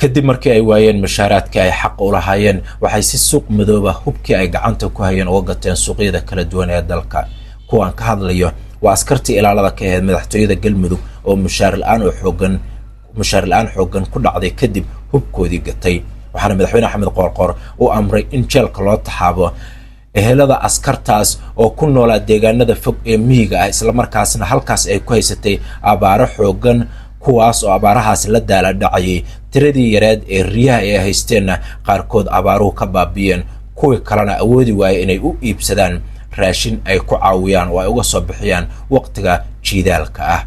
Kadib markii ay waayeen mushaaraadkii ay xaq u lahaayeen, waxay si suuq madooba hubkii ay gacanta ku hayeen uga gateen suuqyada kala duwan ee dalka. Kuwaan ka hadlayo waa askartii ilaalada ka ahayd madaxtooyada Galmudug oo mushaar la-aan oo xoogan, mushaar la-aan xooggan ku dhacday kadib hubkoodii gatay. Waxaana madaxweyne Axmed Qoorqoor u amray in jeelka loo taxaabo ehelada askartaas oo ku noolaa deegaanada fog ee miyiga ah, islamarkaasna halkaas ay ku haysatay abaaro xooggan, kuwaas oo abaarahaas la daala dhacayay. Tiradii yareed ee riyaha ay haysteenna qaarkood abaaruhu ka baabi'iyeen, kuwii kalena awoodi waayay inay u iibsadaan raashin ay ku caawiyaan oo ay uga soo bixiyaan waqtiga jiidaalka ah.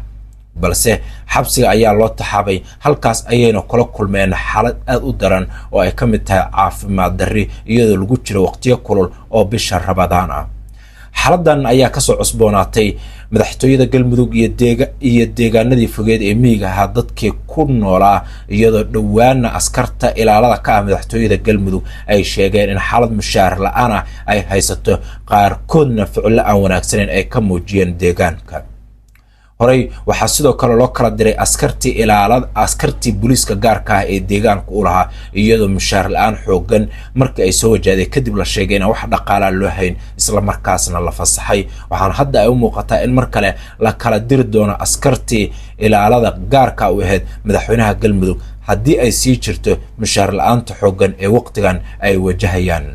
Balse xabsiga ayaa loo taxaabay, halkaas ayayna kula kulmeen xaalad aad u daran oo ay ka mid tahay caafimaad darri, iyadoo lagu jiro waqtiyo kulul oo bisha Rabadaan ah. Xaaladan ayaa kasoo cusboonaatay madaxtooyada Galmudug iyo deegaanadii fogeed ee miyiga ahaa dadkii ku noolaa, iyadoo dhowaana askarta ilaalada ka ah madaxtooyada Galmudug ay sheegeen in xaalad mushaar la-aan ah ay haysato, qaarkoodna ficilo aan wanaagsaneyn ay ka muujiyeen deegaanka. Horey waxaa sidoo kale loo kala diray askartii ilaalad, askartii booliiska gaarka ah ee deegaanka u lahaa, iyadoo mushaar la-aan xoogan markii ay soo wajahday kadib la sheegay inaan wax dhaqaalaa loo hayn, isla markaasna la fasaxay. Waxaana hadda ay u muuqataa in mar kale la kala diri doono askartii ilaalada gaarka u ahayd madaxweynaha Galmudug haddii ay sii jirto mushaar la-aanta xoogan ee waqtigan ay wajahayaan.